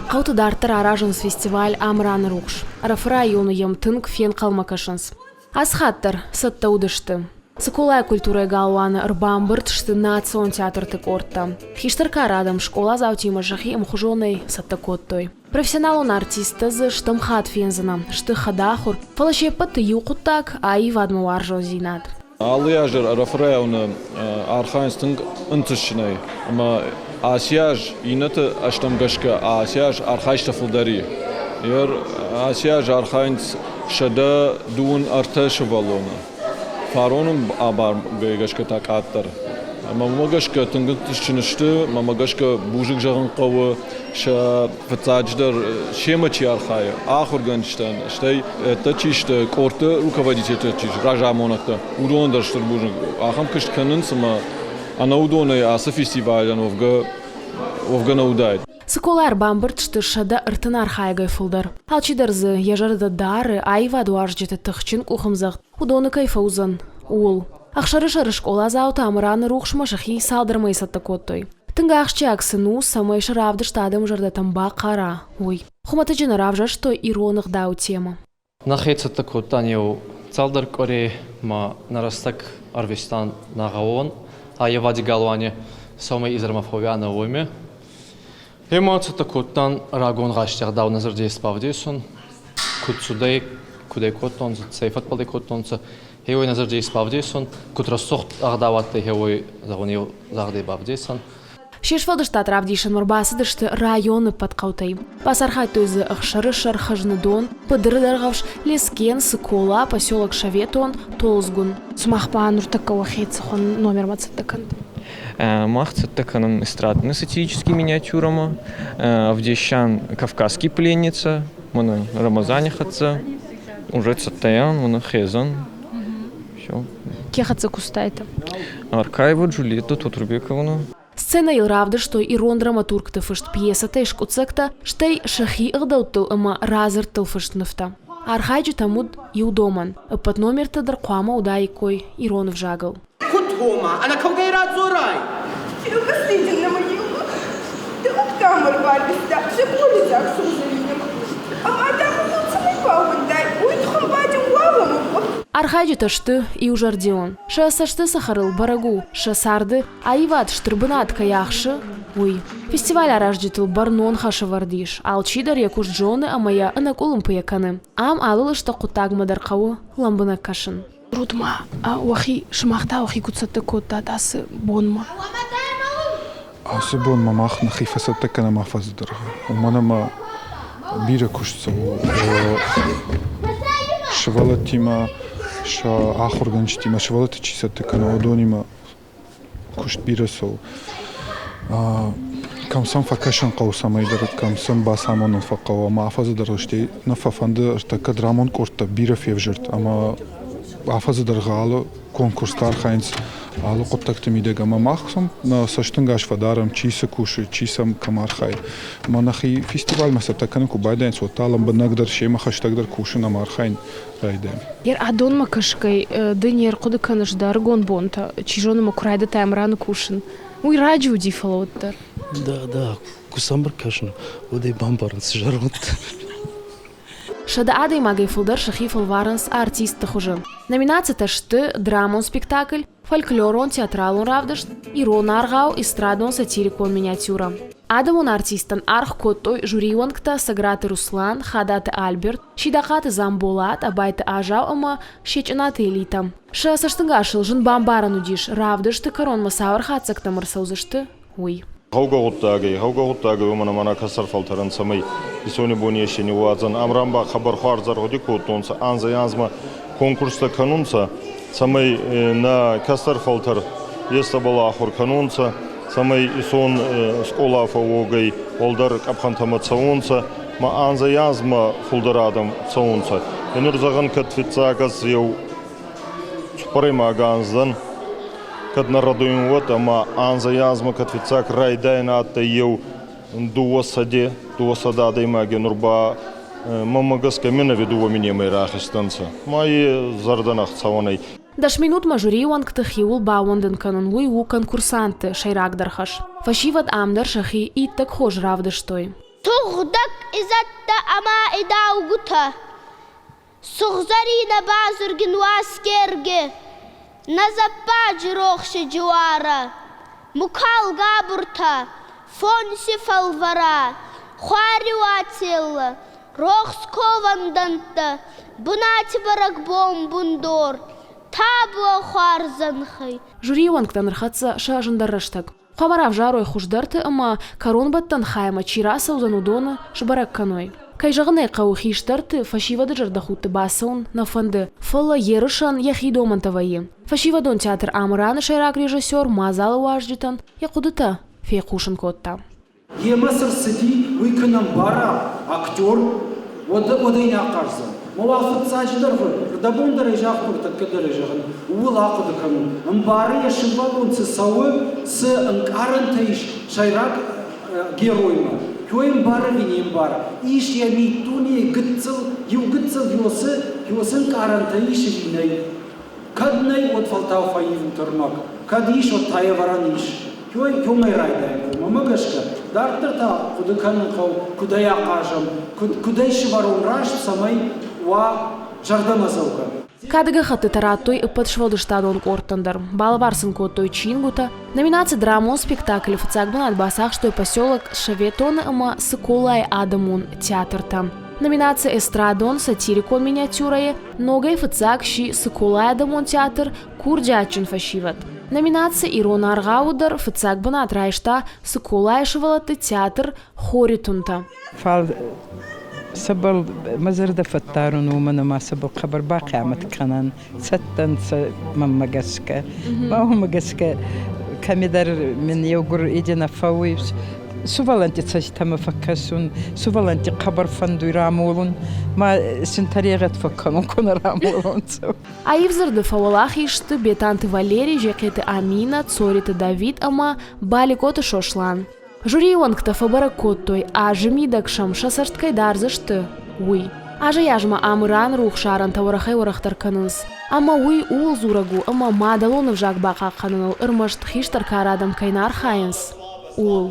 Хъӕуты дарддӕр аразынц фестиваль Амыраны рухс. Ӕрӕфы районы йӕм тынг фенхъӕлмӕ кӕсынц. Ацы хатт дӕр цӕттӕ уыдысты. Цыколайы культурӕйы галуаны ӕрбамбырд сты национ театрты къордтӕ. Хистӕр кары адӕм скъоладзаутимӕ сӕхи ӕмхуызонӕй цӕттӕ кодтой. Профессионалон артисттӕ дзы стӕм хатт фендзынӕ, сты хӕдахуыр, фӕлӕ се ппӕты иу хъуыддаг – аивадмӕ уарзондзинад. Алы аз дӕр Ӕрӕфы районы архайынц тынг ӕнтыстджынӕй ӕмӕ ацы аз иннӕты ӕзтӕм гӕсгӕ ацы аз архайджытӕ фылдӕр и. Ацы аз архайынц 123 сывӕллоны. Фароны абаргӕ гӕсгӕ та къаддӕр. Ӕмӕ уымӕ гӕсгӕ тынг ӕнтыстджын сты, мӕнмӕ гӕсгӕ бузныг зӕгъын хъӕуы сӕ фыццаджыдӕр семӕ чи архайы, ахуыргӕнджытӕн, стӕй ӕддӕ чи сты, къордты руководительтӕ чи сты, разамонӕгтӕ, уыдонӕн дӕр стыр бузныг. Ахӕм куыст кӕнынц ӕмӕ ӕнӕ уыдонӕй ацы фестивалӕн уӕвгӕ уӕвгӕ нӕ уыдаид. Цыкола ӕрбамбырд сты 130 архайӕгӕй фылдӕр. Алчидӕр дзы йӕ зӕрдӕ дары, аивадуарзджыты тыхджын къухӕмдзӕгъд уыдоны кӕй фӕуыдзӕн, ууыл. Ӕхсӕрысӕры скъоладзаутӕ Амыраны рухсмӕ сӕхи цалдӕр мӕйы цӕттӕ кодтой. Тынг ахсджиаг сын у, цӕмӕй сӕ равдыст адӕмы зӕрдӕтӕм бахъара, уый. Хуымӕтӕджы нӕ равзӕрстой ирон ӕгъдауы темӕ. Нӕхе цӕттӕ кодтан еу цалдӕр къуӕрей ма нӕ рӕстӕг ӕрвистан нӕ гъӕуон аййевади галуани сӕумӕй изӕрмӕ фӕууианӕ уоми. Ӕма цӕттӕ кодтан рагон гъазти ӕгъдау нӕ зӕрди исбавдесун, куд цудӕй, куд ӕй кодтонцӕ, цӕй фӕдбӕл ӕй кодтонцӕ, хеуой нӕ зӕрди исбавдесун, куд рӕсугъд ӕгъдау адтӕй, хеуой, зӕгъун, еу загъдӕй бавдесӕн. Се сфӕлдыстад равдисынмӕ ӕрбацыдысты районы ӕппӕт хъӕутӕй. Бацархайдтой дзы Ӕхсӕрысӕр, Хӕзныдон, Быдыры Дӕргъӕвс, Лескен, Цыкола, поселок Советон, Толдзгун. Сымах ба нуртӕккӕ уӕхе цӕхуӕн номермӕ цӕттӕ кӕнтӕ? Мах цӕттӕ кӕнӕм эстрадно-сатирический миниатюрамӕ, ӕвдесӕн «Кавказский пленница», мӕнӕ Рамазани хӕццӕ, уже цӕттӕйӕн, мӕнӕ хезӕн. Все. Ке хӕццӕ кустайтӕ? Аркаева Джульетта Тотурбековна. Сценӕйыл равдыстой ирон драматургты фыст пьесӕтӕй скъуыддзӕгтӕ, стӕй сӕхи ӕгъдӕуттыл ӕмӕ радзырдтыл фыст нывтӕ. Архайджытӕм уыд иу домӕн: ӕппӕт номертӕ дӕр хъуамӕ уыдаиккой ирон ӕвзагыл. Куыд ома, ӕнӕкӕугӕй радзорай? Дыууӕ ӕрбарвыста сӕ къулыдзаг сыгъзӕринӕм. Ӕмӕ дӕм цӕмӕй бауындай, уый тхуымбаджы уӕлӕмӕ Архайджытӕ сты иузӕрдион. Сӕ цӕсты цӕхӕрыл бӕрӕг у, сӕ царды аивад стыр бынат кӕй ахсы, уый. Фестиваль аразджытыл бӕрнон хӕс ӕвӕрд ис. Алчидӕр йӕ куыст зоны ӕмӕ йӕ ӕнӕкъуылымпыйӕ кӕны. Ам алы лыстӕг хъуыддагмӕ дӕр хъӕуы лӕмбынӕг кӕсын. Руд ма уӕхи, сымах та уӕхи куыд цӕттӕ кодтат ацы бонмӕ? Ацы бонмӕ мах нӕхи фӕцӕттӕ кӕнӕм афӕдзы дӕргъы, уымӕн ӕмӕ бирӕ куыст цӕуы сывӕллӕттимӕ, сӕ ахуыргӕнджытимӕ, сывӕллӕтты чи цӕттӕ кӕны, уыдонимӕ куыст бирӕ цӕуы. Кӕм сӕм фӕкӕсын хъӕуы цӕмӕйдӕр, кӕм сӕм бацамонын фӕхъӕуы ӕмӕ афӕдзы дӕргъы стӕй нӕ фӕфӕнды ӕртӕккӕ драмон къордтӕ бирӕ февзӕрд ӕмӕ афӕдзы дӕргъы алы конкурсты архайынц алы хъуыддӕгты мидӕг ӕмӕ мах сӕм нӕ цӕстӕнгас фӕдарӕм, чи цы кусы, чи сӕм кӕм архайы. Ӕмӕ нӕхи фестивальмӕ цӕттӕ кӕнын куы байдайынц, уӕд та лӕмбынӕгдӕр семӕ хӕстӕгдӕр кусын ӕмӕ архайын райдайӕм. Ер адонмӕ кӕсгӕй ды не рхъуыды кӕныс дӕ ӕрыгон бонтӕ, чи зоны ма куы райдыдтай Амраны кусын. Уый раджы уыди, фӕлӕ уӕддӕр. Да, да, куы сӕм ӕркӕсын, уӕд ӕй бамбарынц зӕронд. 100 адӕймагӕй фылдӕр сӕхи фӕлварынц артистты хуызы. Номинацитӕ сты драмон спектакль, фольклорон театралон равдыст, ирон аргъау, эстрадон-сатирикон миниатюрӕ. Адӕмон артисттӕн аргъ кодтой жюрийы уӕнгтӕ Саграты Руслан, Хадаты Альберт, Сидахъаты Дзамболат, Абайты Азау ӕмӕ Сечъынаты Элитӕ. Сӕ цӕстӕнгасыл зын бамбарӕн уыдис, равдысты кӕронмӕ цавӕр хатдзӕгтӕм ӕрцӕудзысты, уый. Гъӕугӕ гъуддагӕй, гъӕугӕ гъуддагӕй, уомӕн ӕма нӕ кӕстӕр фӕлтӕрӕн цӕмӕй исонибони ести ниууадзӕн. Амран ба хъӕбӕр хуарз ӕргъуди кодтонцӕ, анзӕй-анзмӕ конкурстӕ кӕнунцӕ, цӕмӕй нӕ кӕстӕр фӕлтӕр естӕбӕл ахур кӕнонцӕ, цӕмӕй исон скъола фӕууогӕй уӕлдӕр къӕпхӕнтӕмӕ цӕуонцӕ, ма анзӕй-анзмӕ фулдӕр адӕм цӕунцӕ. Нур зӕгъӕн, кӕд фиццаг ӕз еу цуппӕрӕймаг анз дӕн, кӕд нӕ рӕдуйун уӕд, ӕма анзӕй-анзмӕ кӕд фиццаг райдайӕн адтӕй еу 200 адӕймаги, нур ба мӕмӕ гӕсгӕ минӕви дууӕ минемӕй рахизтӕнцӕ. Ма е зӕрдӕн ӕхцӕуӕн ӕй. 10 минутмӕ жюрийы уӕнгты хиуыл баууӕндын кӕнын уый у конкурсантты сӕйрагдӕр хӕс. Фӕсивӕд ам дӕр сӕхи иттӕг хорз равдыстой. Сугъдӕг изӕдтӕ ӕма идаугутӕ, Сугъзӕрийнӕ базургин Уасгерги, Нӕ зӕппаджи рохси джиуарӕ, Мукалгабуртӕ, фонси фӕлвӕра, Хуари Уацилла, рохс ковӕндӕнттӕ, Бунати бӕрӕгбон бундор, Табуа хуарзӕнхӕй. Жюрийы уӕнгтӕн ӕрхӕццӕ сӕ зындӕр рӕстӕг. Хъуамӕ равзарой хуыздӕрты ӕмӕ, кӕронбӕттӕн хаймӕ чи рацӕудзӕн, уыдоны сбӕрӕг кӕной. Кӕй зӕгъын ӕй хъӕуы, хистӕрты, фӕсивӕды зӕрдӕхудты бацӕуын нӕ фӕнды, фӕлӕ ерысӕн йӕхи домӕнтӕ вӕййы. Фӕсивӕдон театр Амыран-ы сӕйраг режиссер мадзалы уазджытӕн йӕ хъуыдытӕ фехъусын кодта. Йемӕ цы рцыди, уый куы нӕ мбара актер, уӕд, уӕд ӕй нӕ ахъаздзӕн. Мӕ уал фыццаджыдӕр рдӕбон дӕр ӕй загътон, тӕккӕ дӕр ӕй зӕгъын, ууыл ахъуыды кӕнун. Ӕмбары йӕ сывӕллон цы цӕуы, цы ӕнкъарӕнтӕ ис сӕйраг героймӕ. Кӕй ӕмбары ӕви не мбары. Ис йӕ миддунейы гыццыл, иу гыццыл ёсы, ёсы ӕнкъарӕнтӕ ис ӕви нӕй. Кӕд нӕй, уӕд фӕлтау фӕивут ӕрмӕг. Кӕд ис, уӕд та ӕвӕрӕн ис. Уымӕй райдайын хъӕуы. Мӕнмӕ гӕсгӕ, дарддӕр та хъуыды кӕнын хъӕуы, куыд ӕй ахъазӕм, куыд, куыд ӕй сывӕрон раст, цӕмӕй уа зӕрдӕмӕдзӕугӕ. Кады гӕххӕттытӕ радтой ӕппӕт сфӕлдыстадон къордтӕн дӕр. Балӕвар сын кодтой чингуытӕ. Номинаци «Драмон спектакль» фыццаг бынат бацахстой поселок Советоны ӕмӕ Цыколайы адӕмон театртӕ. Номинаци «Эстрадон сатирикон миниатюрӕ-йы ногӕй фыццаг сси Цыколайы адӕмон театр «Курдиатджын фӕсивӕд». Номинаци «Ирон аргъау-ы дӕр фыццаг бынат райста Цыколайы сывӕллӕтты театр «Хоры тунтӕ». Фал сӕбӕл мӕ зӕрдӕ фӕддарун, уомӕн ӕма сӕбӕл хъӕбӕр бахъиамӕт кӕнӕн, цӕттӕ нцӕ мӕнмӕ гӕсгӕ. Ма уомӕ гӕсгӕ кӕмидӕр мин еугур еденӕ фӕууй, сувӕллӕнтти цӕстӕмӕ фӕккӕсун, сувӕллӕнтти хъӕбӕр фӕндуй рамолун, ма син тӕрегъӕд фӕккӕнун, ку нӕ рамолонцӕ. Аив дзырды фӕуӕлахиз сты Бетанты Валерий, Зехъеты Амина, Цориты Давид ӕмӕ Баликъоты Сослан. Жюрийы уӕнгтӕ фӕбӕрӕг кодтой, азы мидӕг сӕм сӕ цӕст кӕй дардзысты, уый. Азӕй-азмӕ Амыран рухсарӕнтӕ уӕрӕхӕй-уӕрӕхдӕр кӕнынц. Ӕмӕ уый ууыл дзурӕг у, ӕмӕ мадӕлон ӕвзаг бахъахъхъӕныныл ӕрмӕст хистӕр кары адӕм кӕй нӕ архайынц, ууыл.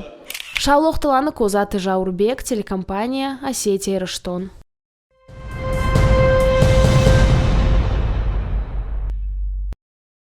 Саулохты Лана, Козаты Зауырбег, телекомпания «Осетия-Ирыстон».